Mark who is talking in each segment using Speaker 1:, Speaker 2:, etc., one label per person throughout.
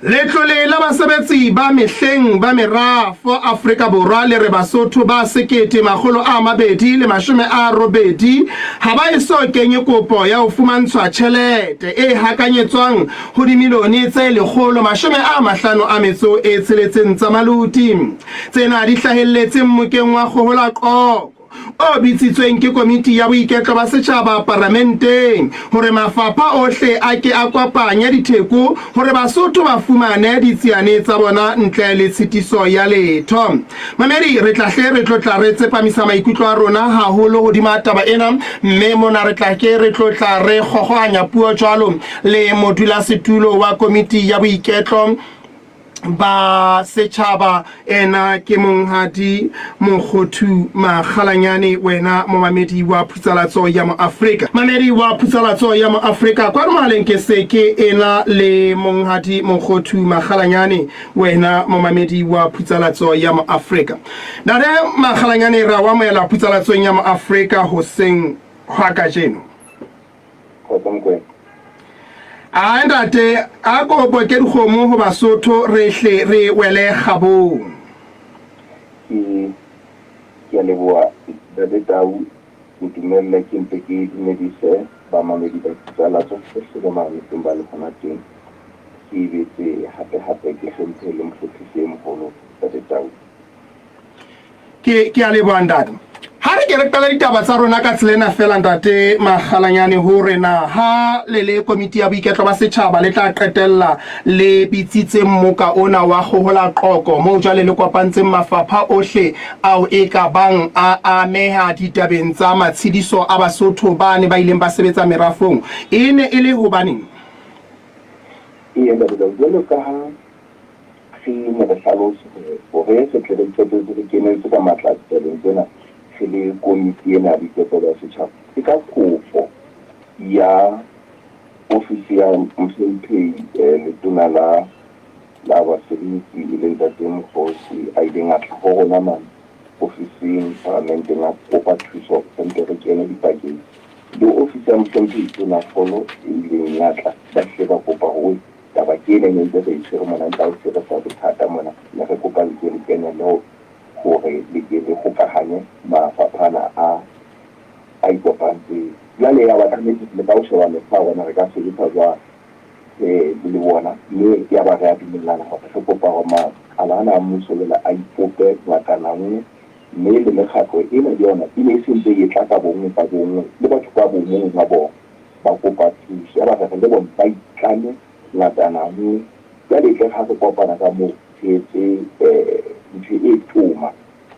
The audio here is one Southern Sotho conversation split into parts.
Speaker 1: Letlole la basebetsi ba mehleng ba merafo Afrika Borwa le re Basotho ba 2,280 ha ba eso kenye kopo ya ho fumantshwa tjhelete e hakanyetswang ho dimilione tse 156 tsa maluti. Tsena di hlahelletse mmokeng wa kgoholaqoko o bitsitsweng ke Komiti ya Boiketlo ba Setjhaba Paramenteng hore mafapha ohle a ke a kopanye ditheko hore Basotho ba fumane ditsiane tsa bona ntle le tshitiso ya letho. Mamedi, re tla hle re tlo tla re tsepamisa maikutlo a rona haholo hodima taba ena, mme mona re tla ke re tlo tla re kgogohanya puo jwalo le modulasetulo wa Komiti ya Boiketlo ba setjhaba. Ena ke Monghadi Mokgothu Makgalanyane, wena momamedi wa Phutsalatso ya Moafrika. Mamedi wa Phutsalatso ya Moafrika, kwano mohaleng ke se ke ena le Monghadi Mokgothu Makgalanyane, wena momamedi wa Phutsalatso ya Moafrika. Ntate Makgalanyane, ra o amohela Phutsalatsong ya Moafrika hoseng hwa kajeno.
Speaker 2: Kgotso Mokwena.
Speaker 1: Ae ntate, a ko boke dikgomo ho Basotho re hle re wele kgabong.
Speaker 2: Ke ke a leboha Ntate Tau, ntumelle ke mpe ke dumedise bamamedi ba Tsalatso bohle ba mametseng ba le hona teng. Ke betse hape hape ke hlomphe le mohlophisi e moholo Ntate Tau.
Speaker 1: Ke, ke a leboha ntate. Ha re ke re qala ditaba tsa rona ka tsela ena feela ntate Makgalanyane hore na ha le le komiti ya boiketlo ba setjhaba le tla qetella le bitsitse mmoka ona wa kgohola qoko moo jwale le kopantseng mafapha ohle ao e ka bang a ameha ditabeng tsa matshediso a Basotho ba ne ba ileng ba sebetsa merafong e ne e le hobaneng?
Speaker 2: Ee ntate Tau, jwalo ka ha Re ne re hlalose hore, hore re tle re qetetse re kenetse ka matla ditabeng tsena re le komiti ena ya boiketlo ba setjhaba, ke ka kopo ya ofisi ya Mohlomphehi Letona la la Basebetsi e leng Ntate Mokgosi a ileng a tla ho rona mane ofising Paramenteng a kopa thuso hore re mpe re kene dipakeng le ofisi ya Mohlomphehi Tonakgolo e ileng ya tla ba hlile ba kopa hore Taba ke ena e ne ntse re e tshwere mona, ntla o tshwere sa bothata mona. Ne re kopa le ke le kenelle hore le ke le hokahanye mafapha ana a a ikopantseng. Jwale ya ba kannete re leka ho sheba mekgwa ya hore na re ka sebetsa jwang le bona, mme ya ba re a dumellana hore re kopa hore makala ana a mmuso jwale a ipope ngatana nngwe, mme le mekgatlo ena le yona e ne e se ntse e tla ka bonngwe ka bonngwe le batho ka bomong ba bona. Ba kopa thuso. Yaba re re le bona ba itlame ngatana nngwe. Jwale e tle re ha re kopana ka moo, re etse ntho e toma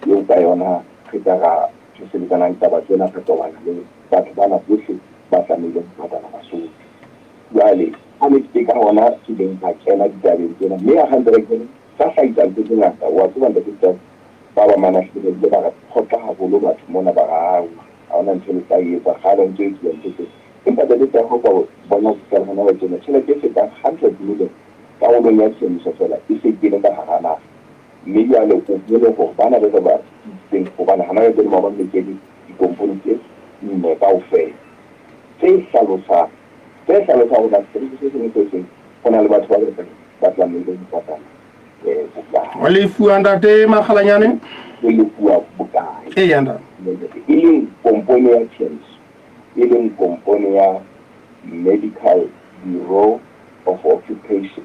Speaker 2: eo ka yona re ka ra re sebetsanang le taba tsena, re tobana le batho bana bohle ba tlamehileng ho patala Basotho. Jwale ka nnete ke ka hona ke ileng ka kena ditabeng tsena, mme ha ntse re kena tsa hlahisa ntho tse ngata. Wa tseba Ntate Tau, ba bang ba na hlile ba bile ba re phoqa haholo batho mona, ba re aowa Ha hona ntho e le tla e etsa, kgale ho ntso etsuwa ntho tsena. Empa Ntate Tau ha o ka bona ho fihlela hona jwale tjena, tjhelete e fetang hundred million karolong ya tshiamiso feela e se kene ka hara naha. Mme jwale o bone hore bana be re ba bitsitseng, hobane hona jwale tjena maobane ne kene dikompone tse nne kaofela tse hlalosang, tse hlalosang hore na setereke se seng le se seng ho na le batho ba bakae ba tlamehileng ho patala bokae.
Speaker 1: Ho lefuwa Ntate Makgalanyane?
Speaker 2: Ho lefuwa bokae.
Speaker 1: Eya Ntate.
Speaker 2: E leng kompone ya CHEMS, e leng kompone ya Medical Bureau of Occupation,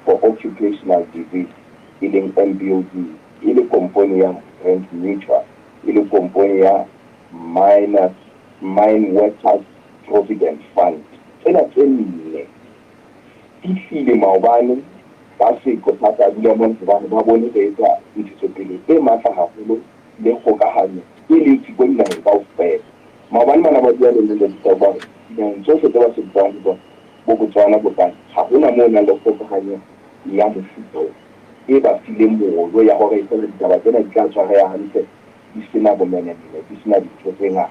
Speaker 2: for Occupational Disease, e leng MBOD, e le kompone ya Rand Mutual, e le kompone ya Miners, Mine Workers Provident Fund. Tsena tse nne di tlile maobane ba seqo sa tla dula mona hobane ba bone re etsa ntshetsopele e matla haholo le kgokahanyo e leng siko dinaheng kaofela. Maobane bana ba bua le nna Ntate Tau ba re dinaheng tsohle tse ba sebetsang ho tsona, bo Botswana, bo kae, ha hona moo nang le kgokahanyo ya mofuta o e ba fileng moyo ya hore feela ditaba tsena di tla tshwareha hantle di se na bomenemene, di se na dintho tse ngata.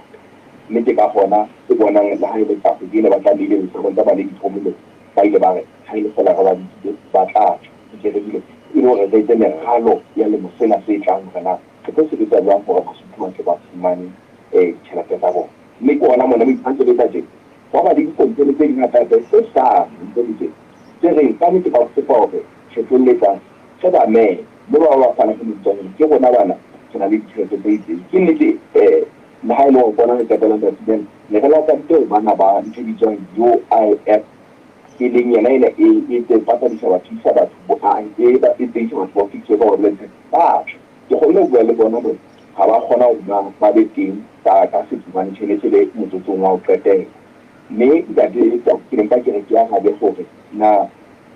Speaker 2: Mme ke ka hona o bonang le ha e le ka kgwedi ena ba tlamehile ho ntse ba le diphomolong, ba ile ba re ha e le feela re ba bitsitse ba tla tla. Ke rerile e le hore re etse meralo ya lemo sena se tlang hore na re tlo sebetsa jwang hore Basotho ba tle ba fumane ditjhelete tsa bona. Mme ke hona mona ha ntse re etsa tjena, hwa ba le dikompone tse ding hape-hape tse hlano ntle le tjena, tse reng kannete ba kopa hore Kgetlong le tlang re ba meme mme ba ba ba fana ka mabitso a hore ke rona bana re na le ditjhelete tse itseng. Ke nnete le ha e le hore kwana re qetela letsatsi lena ne re lakaditse hore bana ba ntho e bitswang UIF e leng yona ena e e tse patadisa batho isa batho bo a e ba e tse isa batho ba ofisi ka hore ba tla. Ke kgonne ho bua le bona hore ha ba kgona hore ba ba be teng ka ka sefofane tjhe ne se le motsotsong wa ho qetela. Mme ntate Tau ke ne mpa ke re ke arabe hore na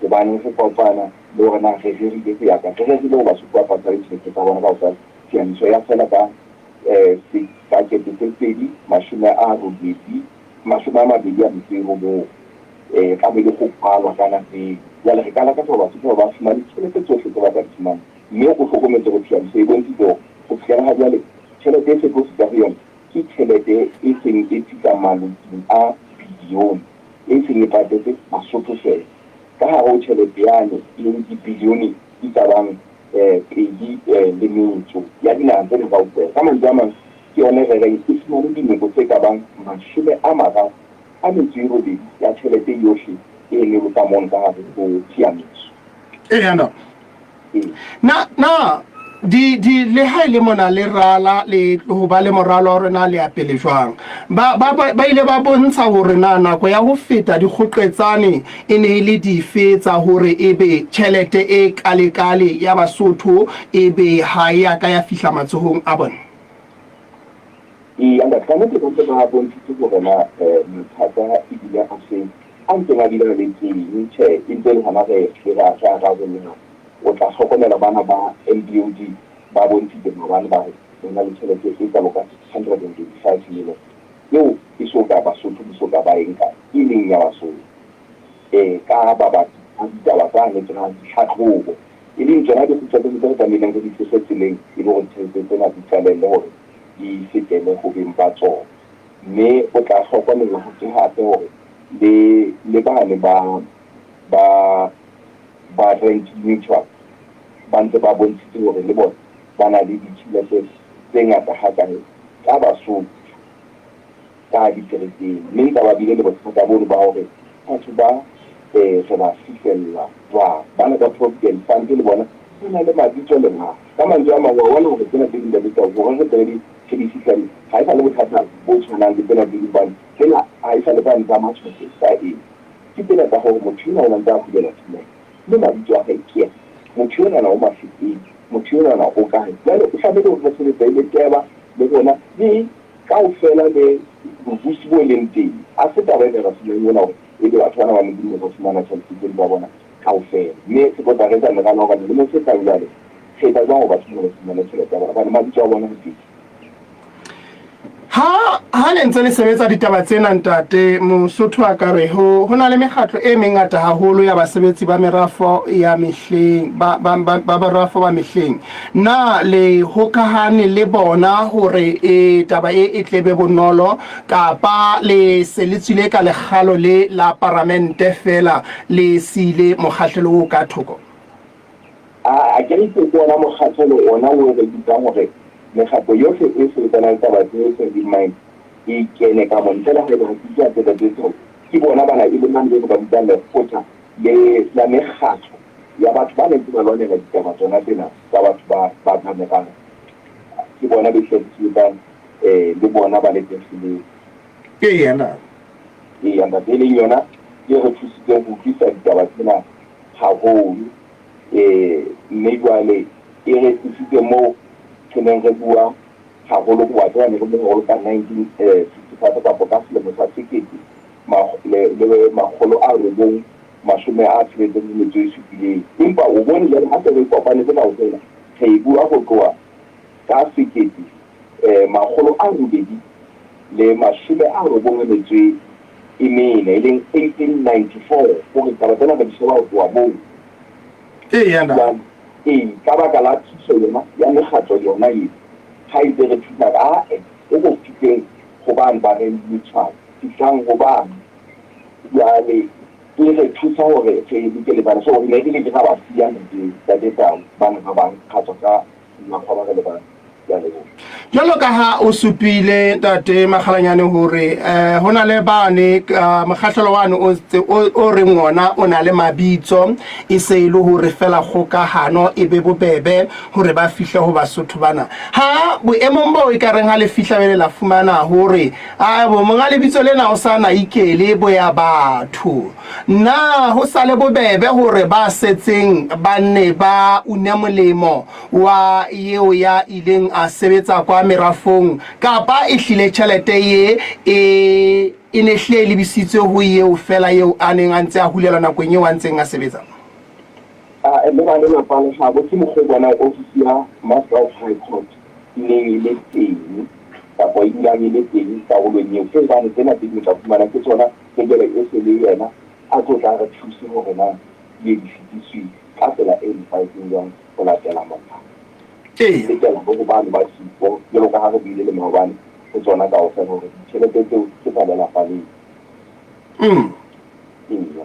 Speaker 2: hobaneng re kopana le hore na re rerile ho ya kae. Re rerile ho Basotho ba patale ditjhelete tsa bona kaofela. Tshiamiso ya fela ka ka 2008 29 e tla be le go kwalwa ka nako eo. Jwale re ka lakatsa hore Basotho ba ba fumane ditjhelete tsohle tse ba ka di fumanang. Mme o hlokometse hore tshiamiso e bontshitse hore ho fihlela ha jwale tjhelete e se tlo fihla ho yona ke tjhelete e seng e fihla maloting a bilione e seng e patetse Basotho feela. Ka hare ho tjhelete yane e leng dibilione di ka bang pedi le metso ya dinaha tsena kaofela. Ka mantswe a mang, ke yona e re reng e fumane dinoko tse ka bang 38 ya tjhelete yohle e neng ka mono ka hare ho tshiamiso.
Speaker 1: Eya na. Na na di di le ha ile mona le rala le ho ba le moralo wa rona le ya pele jwang ba ba ba ile ba bontsha hore na nako ya ho feta dikgoqetsane e ne e le dife tsa hore ebe tjhelete e kalekale ya Basotho ebe ha e ya ka ya fihla matsohong a bona.
Speaker 2: Ee, ntate, ka nnete ba ntse ba bontshitse hore na mathata ebile a se a ntseng a bile a le teng. Tjhe, e ntse e le hona re re ra re a rarollang. O tla hlokomela bana ba MBOD ba bontshitse maobane ba re re na le tjhelete e kalo ka 625 million eo e so ka Basotho bo so ka ba e nka e leng ya Basotho. Ka mabapi a ditaba tsane tsa ditlhatlhobo e leng tsona dikgutshwatso tse re tlamehileng re di tlose tseleng e le hore ditjhelete tsena di qalelle hore di fetele ho beng ba tsona. Mme o tla hlokomela hape hape hore le le bane ba ba ba Rand Mutual ba ntse ba bontshitse hore le bona ba na le ditjhelete tse ngata hakae tsa Basotho ka dikerekeng. Mme ntsa ba bile le bothata bono ba hore batho ba re ba fihlella jwang. Bana ba Provident Fund le bona ba na le mabitso le matla. Ka mantswe a mang, wa bona hore tsena tse ding Ntate Tau, hore re tle re di re di fihlelle, ha e sa le bothata bo tshwanang le tsena tse ding hobane tsena ha e sa le tsane tsa matshwafo tsa eng. Ke tsena tsa hore motho enwa o na ntse a hulela tumelo, mme mabitso a hae ke ana, motho enwana o Mafeteng, motho enwana o kae. Jwale o tlamehile hore re sebetsa e le teba le rona le kaofela le bobusi bo leng teng. Ha se taba e ka re fumaneng ena hore ebe batho bana ba Modimo ba fumana tjhelete tseno tsa bona kaofela. Mme re tlo tla re etsa meralo ya hore lemong se tlang jwale re etsa jwang hore batho bana ba fumane tjhelete ya bona hobane mabitso a bona a teng.
Speaker 1: Ha ha le ntse le sebetsa ditaba tsena ntate Mosotho a ka re ho ho na le mekgatlo e mengata haholo ya basebetsi ba merafo ya mehleng ba ba ba ba merafo ba mehleng. Na le hokahane le bona hore e taba e e tle be bonolo kapa le se le tswile ka lekgalo le la paramente feela le siile mokgahlelo oo ka thoko?
Speaker 2: A ke re ke ona mokgahlelo ona o re bitsang hore mekgatlo yohle e sebetsanang le taba tse tsa di-mine e kene ka mo, ntle le haeba ha ke utlwe hantle Ntate Tau, ke bona bana e le mane be re ba bitsang lekgotla le la mekgatlo ya batho ba neng ba lwanela ditaba tsona tsena tsa batho ba ba ba meralo. Ke bona be hle re sebetsang le bona ba le teng.
Speaker 1: Eya ntate.
Speaker 2: Eya ntate, e leng yona e re thusitseng ho utlwisisa ditaba tsena haholo. Mme jwale e re tlositse moo re neng re bua haholo, wa tseba ne re bua haholo ka 1965 kapa ka selemo sa sekete le makgolo a robong mashome a tsheletseng le metso e supileng. Empa o bone jwale ha se re kopanetse kaofela, re e bua ho tloha ka sekete 894 e e leng 1894, hore taba tsena re di sheba ho tloha moo.
Speaker 1: Eya ntate.
Speaker 2: Ee, ka baka la thuso yona ya mekgatlo yona eo, ha e ntse re thusa ka ae, o ko fihleng ho bane ba Rand Mutual, fihlang ho bane. Jwale e re thusa hore re leke le bana. So re ne re ke ke ra ba siya ntate, ntate Tau, bana ba bang ra tswa ka makgwa ba re le bang. Ke a leboha.
Speaker 1: Jwalo ka ha o supile Ntate Makgalanyane hore eh, ho na le bane uh, mokgahlelo wane o, o, o reng ona o na le mabitso e se e le hore fela kgokahano e be bobebe hore ba fihle ho Basotho bana. Ha boemong boo e ka reng ha le fihla bele la fumana hore a bo monga lebitso lena o sa na ikele bo ya batho. Na ho sa le bobebe hore ba setseng ba nne ba une molemo wa yeo ya ileng a sebetsa kwa merafong, kapa e hlile tjhelete ye e e ne hlile e lebisitswe ho yeo fela yeo a neng a ntse a hulelwa nakong eo a ntseng a sebetsa?
Speaker 2: A Le ba lelapa la gabo ke mokgwa o bonang ofisi ya Master of High Court e neng e le teng kapa e dulang e le teng karolong eo, ke hobane tsena tse ding o tla fumana ke tsona tse jwale e se le yena a tlo tla re thuse hore na di ye di fetiswe ka tsela e nepahetseng jwang ho latela molao.
Speaker 1: Ee.
Speaker 2: Fetela ho bano ba siko, jwalo ka ha re buile le maobane ho tsona kaofela hore ditjhelete tseo ke tsa lelapa leo. Eya.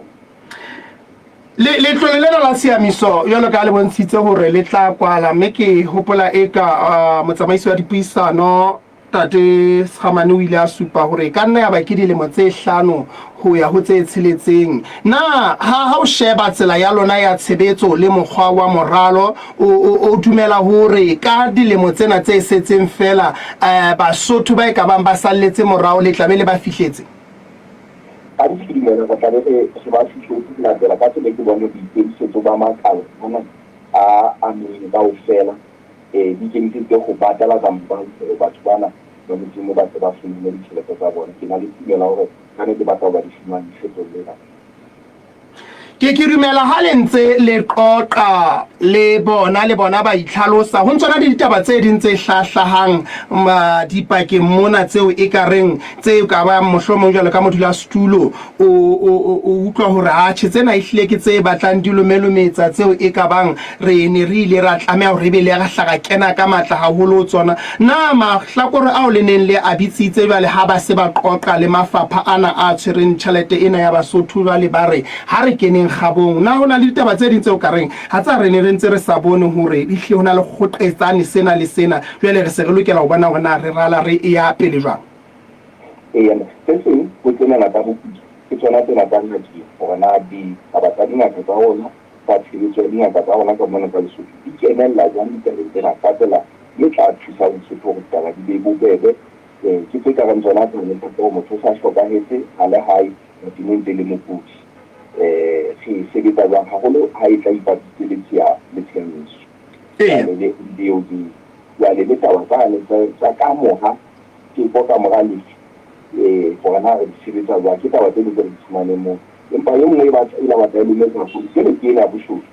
Speaker 1: Le letlole lena la tshiamiso jwalo ka le bontshitse hore le tla kwala mme ke hopola eka uh, motsamaisi wa dipuisano Ntate Sgamane o ile a supa hore e ka nna ya ba ke dilemo tse hlano ho ya ho tse tsheletseng. Na ha ha o sheba tsela ya lona ya tshebetso le mokgwa wa moralo, o, o, o dumela hore ka dilemo tsena tse setseng feela eh, Basotho ba e ka bang ba salletse morao le tla be le ba fihletse?
Speaker 2: Ga ke ke dumela re tla be re re ba fihletse ho latela ka tsela e ke bone boikemisetso ba makala ana a ameng kaofela eh, di ikemiseditse ho batalatsa mpa hore batho bana ba Modimo ba tle ba fumane ditjhelete tsa bona. Ke na le tumelo ya hore ka nnete ba tla ba di fumane lekgetlong lena.
Speaker 1: Ke ke dumela ha le ntse le qoqa le bona le bona ba itlhalosa ho ntsona le ditaba tse ding tse hlahlahang dipakeng mona tseo e ka reng tse ka bang mohlomong jwalo ka modulasetulo o, o, o utlwa hore atjhe tsena ehlile ke tse batlang di lomelometsa tseo e ka bang re ne re ile ra tlameha hore ebe le ra hla ra kena ka matla haholo ho tsona. Na mahlakore ao le neng le a bitsitse jwale ha ba se ba qoqa le mafapha ana a tshwereng tjhelete ena ya Basotho jwale ba re ha re keneng kgabong, na ho na le ditaba tse ding tseo ka reng ha tsa re ne re ntse re sa bone hore ehlile ho na le kgoqetsane sena le sena, jwale re se re lokela ho bona hore na re rala re eya pele jwang?
Speaker 2: Eya, se seng ho tsena tsa bokudi ke tsona tsena tsa ngakeng, hore na ditaba tsa dingaka tsa rona, tsa tshebetso ya dingaka tsa rona ka mona ka Lesotho di kenella jwang ditabeng tsena ka tsela e tla thusa Lesotho hore ditaba di be bobebe. Ke tse ka reng tsona tsane tsa hore motho o sa hlokahetse a le hae Modimo ntse le mokudi. Re sebetsa jwang haholo ha e tla ipapisitse le le tshiamiso. Jwale le BOD. Jwale le taba tsane tsa kamora teko ka mora lefu, ee, hore na re di sebetsa jwang, ke taba tse ding tse re di fumaneng moo. Empa e nngwe e batla, e la batla e lometsa haholo, jwale ke ena ya boshodu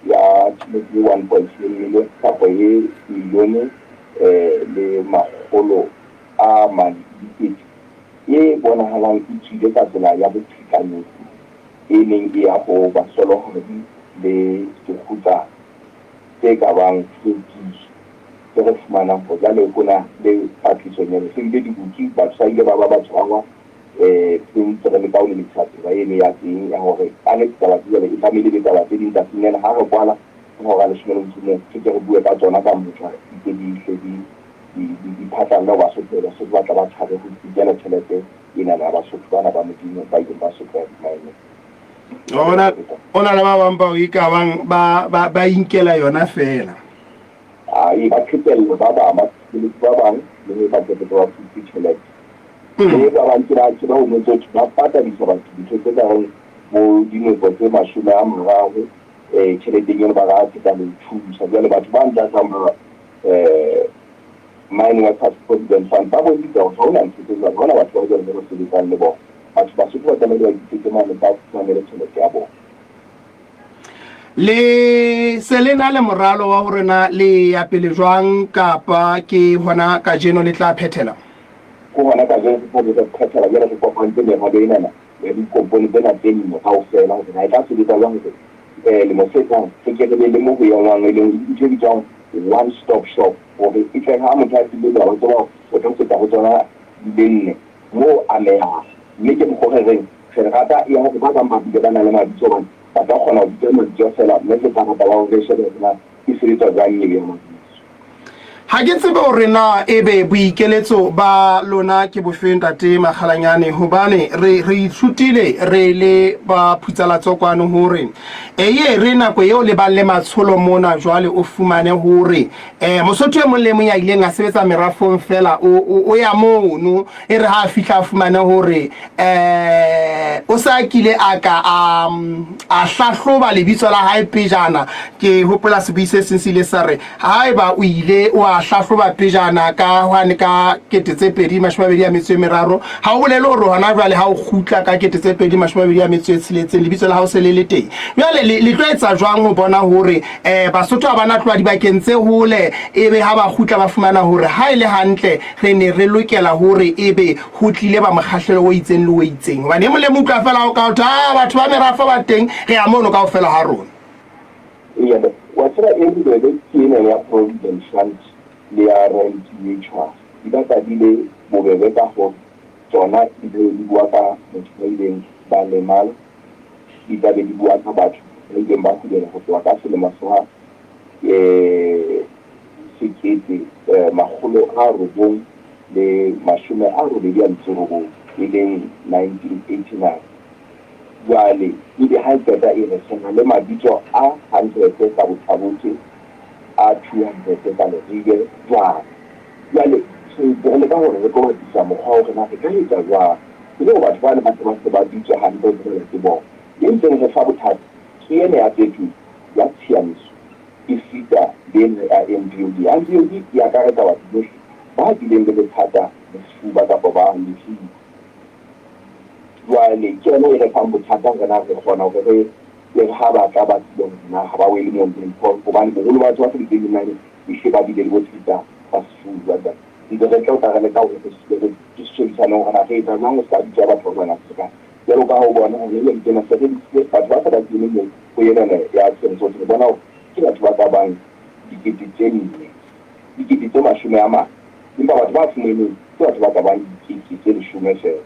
Speaker 2: ya tjhelete e 1.7 million kapa e milione le makgolo a mane dikete e bonahalang e tswile ka tsela ya boqhekanyetsi e neng e ya ho bahlolohadi le dikgutsana tse ka bang tlhwekiso. Tse re fumanang hore jwale ho na le patlisonyana se bile di butswe, batho ba ile ba ba ba tshwarwa um re ntse re leka ho lelekisa tsela eno ya teng ya hore ka nnete taba tse jwale e tlamehile e be taba tse ding tsatsing lena ha re kwala ka hora ya leshome le motso o mong re ke re bue ka tsona ka motjha di ke di hle di di phatlalle ho Basotho hore Basotho ba tla ba tshabe ho ikela tjhelete enana ya Basotho bana ba Modimo ba ileng ba sotleha dimaeneng.
Speaker 1: O na le ba bang bao e ka bang ba ba inkela yona feela.
Speaker 2: Ai, ba qhekella ba bang, ba qhekeletse ba bang, mme ba qetetse ba fuputse tjhelete. Mme ba bang ke ba ke ba ho tsohle, ba patadisa batho dintho tse ka reng bo dinoko tse 30 tjheleteng eno ba re athe ka le thusa. Jwale batho ba ntlatlang ba Mine Workers Provident Fund ba bontshitse hore ha hona ntho tse jwalo, ha hona batho ba jwalo ba ba sebetsang le bona. Batho Basotho ba tlamehile ba ikisetse mane ba fumanele tjhelete ya bona.
Speaker 1: Le se le na le moralo wa hore na le ya pele jwang kapa ke hona kajeno le tla phethela?
Speaker 2: Ke hona kajeno re tla tla phethela jwale re kopantse meralo enana ya dikompone tsena tse nne kaofela hore na e tla sebetsa jwang hore lemo se tlang re ke re be le mo ho engwang e leng ntho e bitswang one stop shop hore e tle ha motho a tlile jwalo tseba hore o tlo feta ho tsona di le nne moo amehang. Mme ke mokgwa o re reng re rata ya hore ba bang ba bile ba na le mabitso hobane ba ka kgona ho bitsa mabitso feela mme re tla rata ba hore re shebe hore na e sebetsa jwang eo ya mabitso.
Speaker 1: Ha ke tsebe hore na ebe boikeletso ba lona ke bofe Ntate Makgalanyane, hobane re re ithutile re le ba Phutsalatso kwano hore eye re nako eo le bang le matsholo mona jwale o fumane hore eh Mosotho e mong le mong ya ileng a sebetsa merafong fela o, o, o ya mono e re ha a fihla a fumane hore eh o sa kile a ka a a hlahloba lebitso la hae pejana. Ke hopola sebui se seng se ile sa re haeba o ile wa hlahloba pejana ka hwane ka 2023, ha o bolele hore hona jwale ha o kgutla ka 2026 lebitso la hao se le le teng. Jwale le tlo etsa jwang ho bona hore Basotho ha ba na tloha dibakeng tse hole, ebe ha ba kgutla ba fumana hore ha e le hantle re ne re lokela hore ebe ho tlile ba mokgahlelo o itseng le o itseng? Hobane e mong le mong utlwa fela o ka ho thwe, ah, batho ba merafo ba teng, re ya mono kaofela ha rona.
Speaker 2: Eya, wa tseba e bobebe ke ena ya Provident Fund le ya Rent Mutual. Di batla di le bobebe ka hore tsona di tlabe di bua ka batho ba ileng ba lemala, di tlabe di bua ka batho ba ileng ba hulelwa ho tloha ka selemo sa 1989, e leng 1989. Jwale ebe ha e qeta e re re na le mabitso a hundred ka Bothabothe, a 200 ka Leribe, jwang. Jwale re ntse re leka hore re tlo batlisisa mokgwa wa hore na re ka etsa jwang e le hore batho bane ba tle ba se ba bitswe hantle jwalo ke bona. E ntseng re fa bothata ke ena ya peto ya tshiamiso esita le ena ya MBOD. MBOD e akaretsa batho bohle ba bileng le bothata ba sefuba kapa ba lefuba. Jwale ke yona e re fang bothata hore na re kgona hore re re ha ba tla ba tsebe hore na ha ba wele moo hobane boholo ba batho ba sebetseng di-mine ehlile ba bile le bothata ba sefuba. Ntse re tla tla re leka hore re shebisane hore na re etsa jwang ho se ka bitswa batho ba bangata seka. Jwalo ka ha o bona hore jwale tjena se re bitsitse batho ba sa ba kene moo ho enana ya census, re bona hore ke batho ba ka bang 4000, 40000, empa batho ba fumaneng ke batho ba ka bang 10,000 feela.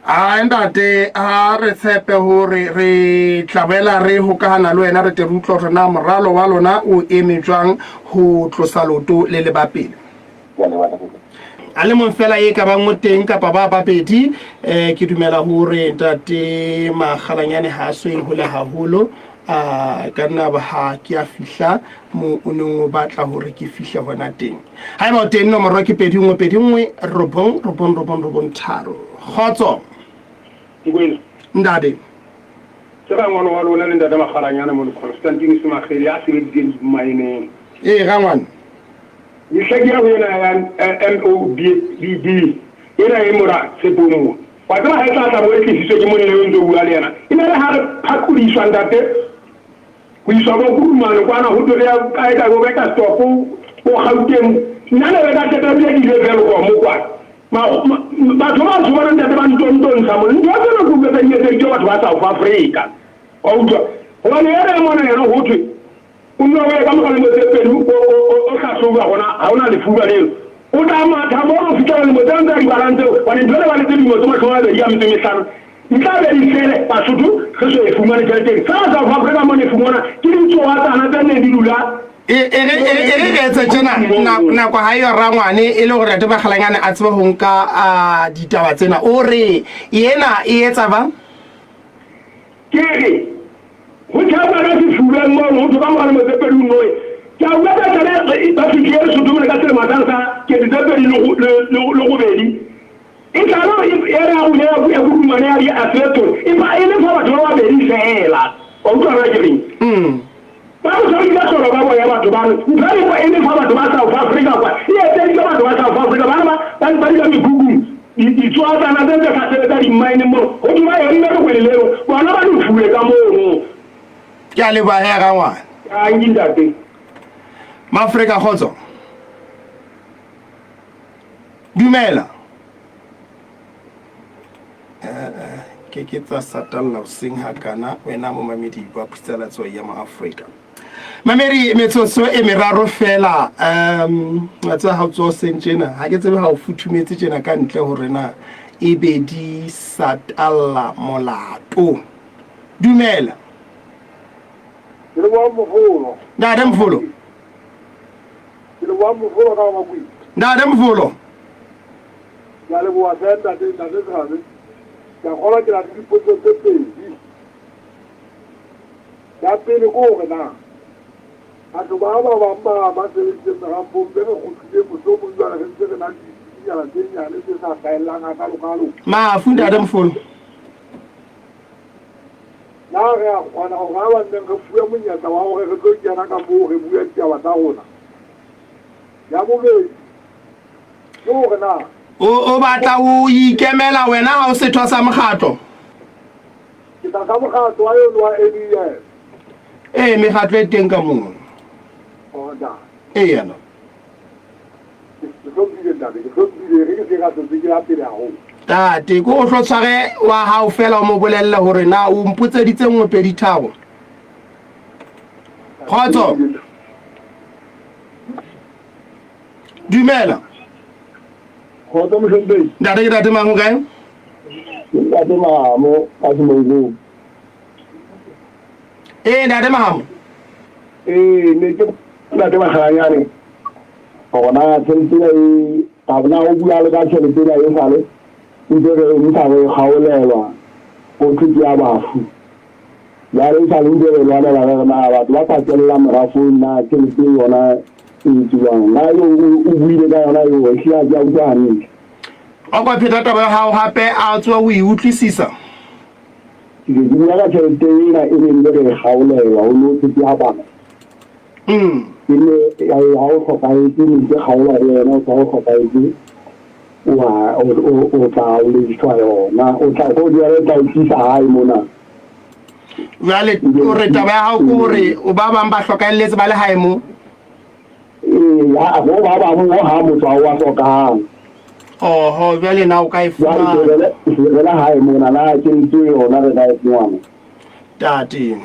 Speaker 1: Ai ntate, ha re tshepe hore re tla boela re hokahana le wena re tle re utlwe hore na moralo wa lona o eme jwang ho tlosa leoto le le ba pele. A le mong fela e ka bang o teng kapa ba babedi, ke dumela hore ntate Makgalanyane ha a so e hole haholo, a ka nna ba ha ke a fihla mo o neng o batla hore ke fihle hona teng. Haeba o teng, nomoro ke 2 1 2 1 9 9 9 9 3. Kgotso.
Speaker 3: Nkwena.
Speaker 1: Ntate.
Speaker 3: Ke rangwane wa lona le ntate Makgalanyane mono Constantine Semakgele ya sebeditseng dimmaeneng.
Speaker 1: Ee, rangwane.
Speaker 3: Mehla ke ya ho ena ya MOBB ena e mora Tshepong mo. Wa tseba ha e tla tla bo e tlisitswe ke monna eo ntso bua le yena. E ne le ha re phakodiswa ntate ho iswa bo Kurumane kwana ho thwe re ya kae kae bo Burgersdorp bo Gauteng. Nna ne re ka qeta ebile ke ile Welkom kwana. Batho ba batsho bana ntate ba ntontontsha mona. Ntho tsena ke utlwa tsa di etseditswe batho ba South Africa. Wa utlwa? Hobane ena e mona yena ho thwe O nne o ye ka mora lemo tse pedi o hlahloba gona ga o na lefuba leo. O tla matha mono ho fihlela lemo tsena tse a di balang tseo, hobane ntho e le baletse dilemo tse 25 di tla be di fele. Basotho re so e fumane tjhelete eno. Feela South Africa mona e fumana ke ditsoatsana tse neng di dula.
Speaker 1: E re re etse tjena, nako ha eyo rangwane e le hore Ntate Makgalanyane a tsebe ho nka ditaba tsena. O re ena e etsa bang?
Speaker 3: Ke re, Ho tjhapa ka sefubeng mono, ho thwe ka mora lemo tse pedi o noe. Ke a bua ka taba e ba fihlile Lesotho mona ka selemo sane sa 2008. E tlalo e re ya rona ya Kudumane ya di-Asbestos empa e le fa batho ba babedi feela. Wa utlwa na ke reng? Ba re tshware ka hlolo ba boya batho bano. Ntho e le e le fa batho ba South Africa kwa. E etseditswe batho ba South Africa bana ba ba ba dula mekhukhung. Ditsoatsana tse tse sa sebetsa dimmaeneng mono. Ho thwe ba emme lekwele leo. Bona ba lefuwe ka mono.
Speaker 1: Ke a leboha he rangwane.
Speaker 3: Tanki ntate.
Speaker 1: Maafrika kgotso. Dumela. Ke ke tsa satalla hoseng hakana wena momamedi wa Phutsalatso ya Maafrika. Mamedi metsotso e meraro fela wa tseba ha o tsoha hoseng tjena ha ke tsebe ha o futhumetse tjena ka ntle hore na e be di satalla molato. Dumela.
Speaker 4: Ke leboha mofolo.
Speaker 1: Ntate Mofolo.
Speaker 4: Lebohang Mofolo ka Makweng.
Speaker 1: Ntate Mofolo.
Speaker 4: Ke a leboha hle ntate, ntate Tshwane. Ke a kgolwa ke na le dipotso tse pedi. Ya pele ke hore na batho ba ba bang ba ba sebeditseng merafong be re kgutlile mohlomong jwale re ntse re na le ditsibinyana tse nyane tse sa hlahellang hakalo-kalo.
Speaker 1: Mafu ntate Mofolo.
Speaker 4: Na re a kgona hore ha ba nneng re fuwe monyetla wa hore re tlo kena ka moo re bue ditaba tsa rona? Ya bobedi ke hore na.
Speaker 1: O, o batla ho ikemela wena ha o setho sa mokgatlo?
Speaker 4: Ke tlasa mokgatlo wa yono wa NEF.
Speaker 1: Ee, mekgatlo e teng ka mono.
Speaker 4: Oh, ntate.
Speaker 1: Eya, no.
Speaker 4: Ke hlomphile ntate, ke hlomphile, re ke se ka hlotse ke ya pele haholo.
Speaker 1: Tate, ko o hlo tshware wa hao fela o mo bolelle hore na o mpotseditse nngwe pedi tharo. Kgotso. Dumela.
Speaker 4: Kgotso mohlomphehi.
Speaker 1: Ntate ke tate mang o kae?
Speaker 2: Ke ntate Mahamo ka Semonkong.
Speaker 1: Ee, ntate Mahamo.
Speaker 2: Ee, ne ke ntate Makgalanyane. Hore na tjhelete ena e ka na o bua le ka tjhelete ena e sale ntse re ntsha re kgaolelwa ho thwe ke ya bafu. Jwale e sale ntse re lwanela re re na batho ba sa kenela merafong na tjhelete yona e etsuwang. Na eo o buile ka yona eo ehlile ha ke a utlwa hantle.
Speaker 1: O ka pheta taba ya hao hape a tswa o e utlwisisa.
Speaker 2: Ke ke bua ka tjhelete ena e neng le re e kgaolelwa ho no thwe ke ya bana. E ne ha o hlokahetse ne ke kgaolwa le yona o tla o hlokahetse wa o tla o lefshwa yona o tla go di re tla e tlisa hae mona.
Speaker 1: Jwale o re taba ya hao ke hore o ba bang ba hlokahelletse ba le hae mo?
Speaker 2: Ee, ha go ba bang mo ha motho a wa hlokahala.
Speaker 1: Oho, jwale na o ka e fumana?
Speaker 2: Jwale re le hae mona na ke ntse yona re ka e fumana.
Speaker 1: Tate.